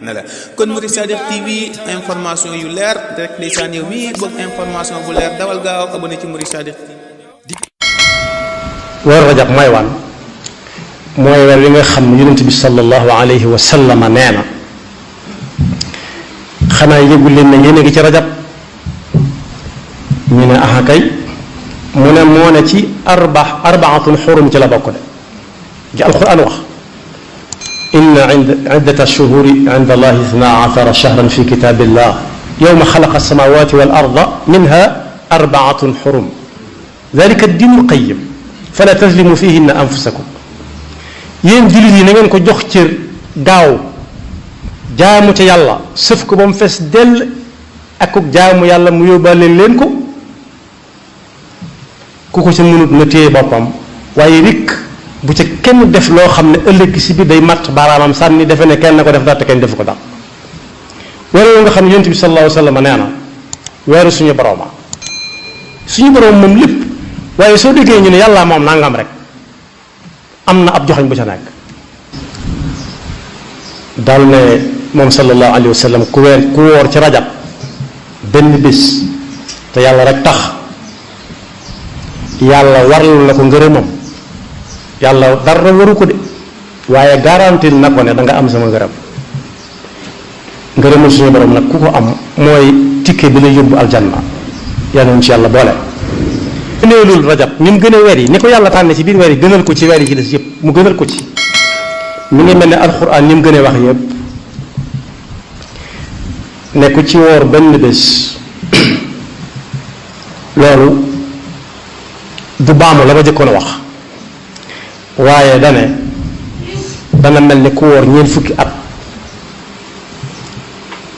ne la kon Mouride Sadiq TV information yu leer rek ndeysaan yow mi bëgg information bu leer dawal gaaw abonné ci Mouride Sadiq weer rajab mooy wan mooy weer wi nga xam ne yonent bi sallallahu alayhi wa sallam nee na xanaa yëgu leen ne yéen a ngi ci rajab ñu ne aha kay mu ne moo ne ci arbaatun xurum ci la bokk de ci alquran wax inna iddata shuhuri inda allahi ithnaa ashara shahran fi kitabillah yawma xalaqa alsamawati wal arda minha arbaatun xurum dalika diinul qayyim fala tazlimu fihinna anfusakum yéen jullit yi na ngeen ko jox cër gaaw jaamu ca yàlla sëf ko ba mu fees dell ak jaamu yàlla mu yóbbaale leen ko ku ko ca mënut na téye boppam waaye rikk bu ca kenn def loo xam ne ëllëg si biir day matt baaraamam sànni defe ne kenn na ko def dara te kenn defu ko dara weeru nga xam ne yonent bi sallallahu alayhi wa sallam nee na weeru suñu borooma suñu boroom moom lépp waaye soo déggee ñu ne yàlla moom nangam rek am na ab joxañ bu ca nekk daal ne moom sallallahu alayhi wa sallam ku woor ci rajab benn bés te yàlla rek tax yàlla warlu na ko ngërëmam yàlla dara waru ko de waaye garantil na ko ne da nga am sama ngërëmul suñu borom nag ku ko am mooy tikke bi la yóbbu aljanna yàlla ñu ci yàlla boole. gëneelul rajab ni mu gën a weer yi ni ko yàlla tànne ci biir weer yi gënal ko ci weer yi ci des yëpp mu gënal ko ci mi ngi mel ne alxuraan ni mu gën a wax yëpp ne ku ci woor benn bés loolu du baamu la ma jëkkoon a wax waaye dana mel ni ku woor ñeent fukki at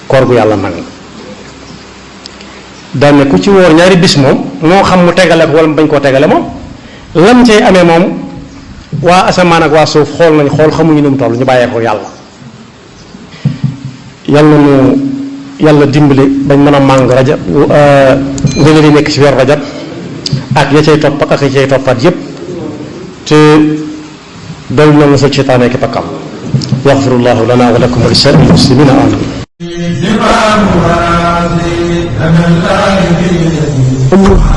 koor gu yàlla nangu dane ku ci woor ñaari bis moom moo xam mu tegale ko wala mu bañ koo tegale moom lam cay amee moom waa asamaan ak waa suuf xool nañ xool xamuñu nu mu toll ñu bàyyee ko yàlla yàlla dimbali bañ mën a màng rajab ngëne li nekk ci weer rajab ak ya cay topp ak ya cay toppaat yépp te dool na musal seytaane ki pakkam yaxfirullahu lana wa lakum wa li saa'iril muslimina amin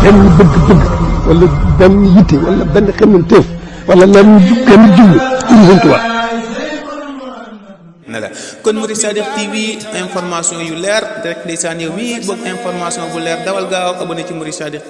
benn bëgg-bëgg wala benn yitte wala benn xemmanteef wala lan benn jublu Sëriñ Tuubaa ne la kon Mouride Sadiq TV information yu leer rek ndeysaan yow mi bëgg information bu leer dawal gaaw abonné ci Mouride Sadiq